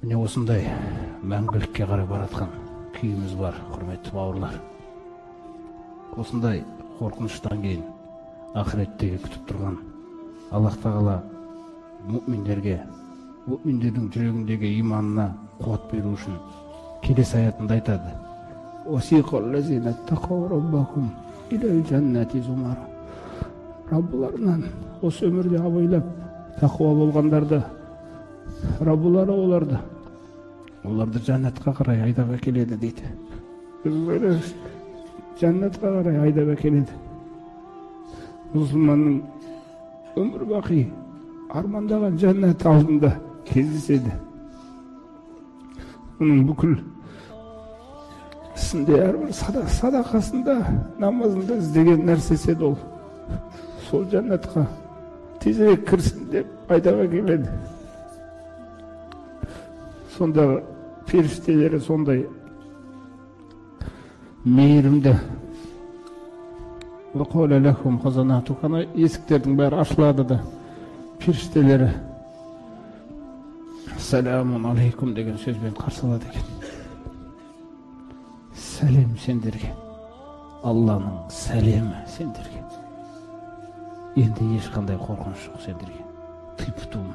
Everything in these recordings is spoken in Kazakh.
Міне осындай мәңгілікке қарай баратқан күйіміз бар, құрметті бауырлар. Осындай қорқыныштан кейін ақыреттегі күтіп тұрған Аллах тағала мүминдерге, мүминдердің жүрегіндегі иманына қуат беру үшін келесі аятында айтады: Раббыларынан осы өмірде абайлап тақуа болғандарды Раббылары оларды жәннатқа қарай айдап әкеледі дейді. Біз ойлаймыз, жәннатқа қарай айдап әкеледі. Мұсылманның өмір бақи армандаған жәннат алдында кездеседі. Оның бүкіл ісінде, әрбір садақасында, намазында іздеген нәрсесі еді ол. Сол жәннатқа тезірек кірсін деп айдап әкеледі. Сондағы періштелері сондай мейірімді. Есіктердің бәрі ашылады да, періштелері «Саламун алейкум» деген сөзбен қарсы алады екен. Сәлем сендерге, Алланың сәлемі сендерге. Енді ешқандай қорқыныш жоқ сендерге. Тыптум.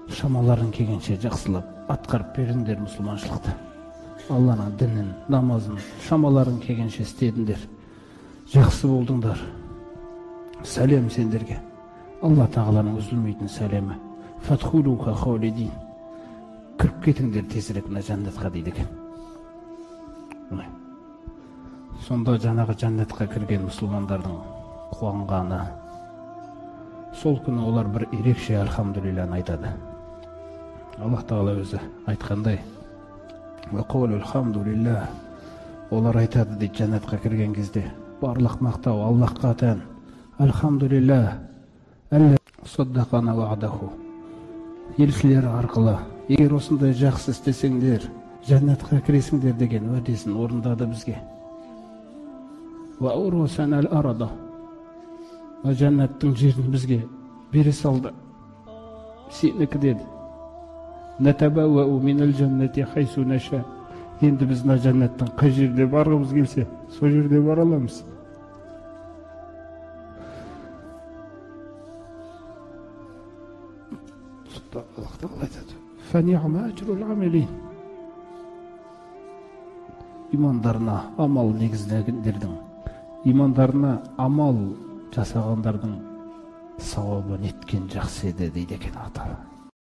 Шамаларың келгенше жақсылап атқарып беріңдер мұсылманшылықты. Алланың дінін, намазын шамаларың келгенше істедіңдер. Жақсы болдыңдар. Сәлем сендерге. Алла тағаланың үзілмейтін сәлемі. Фатхулуха халидин. Кіріп кетіңдер тезірек мына жәннатқа дейді екен. Сонда жаңағы жәннатқа кірген мұсылмандардың қуанғаны, сол күні олар бір ерекше альхамдулилланы айтады. Аллах тағала өзі айтқандай, олар айтады дейді жәннатқа кірген кезде, барлық мақтау Аллахқа тән. Альхамдулилля, саддақана ва'даху. Елшілер арқылы, егер осындай жақсы істесеңдер, жәннатқа кіресіңдер деген уәдесін орындады бізге. Жәннаттың жерін бізге бере салды. Сенікі деді. Енді біз мына жәннаттың қай жерде барғымыз келсе, сол жерде бара аламыз. Аллах тағала айтады: имандарына амал негіздегендердің, имандарына амал жасағандардың сауабы неткен жақсы еді дейді екен Алла тағала.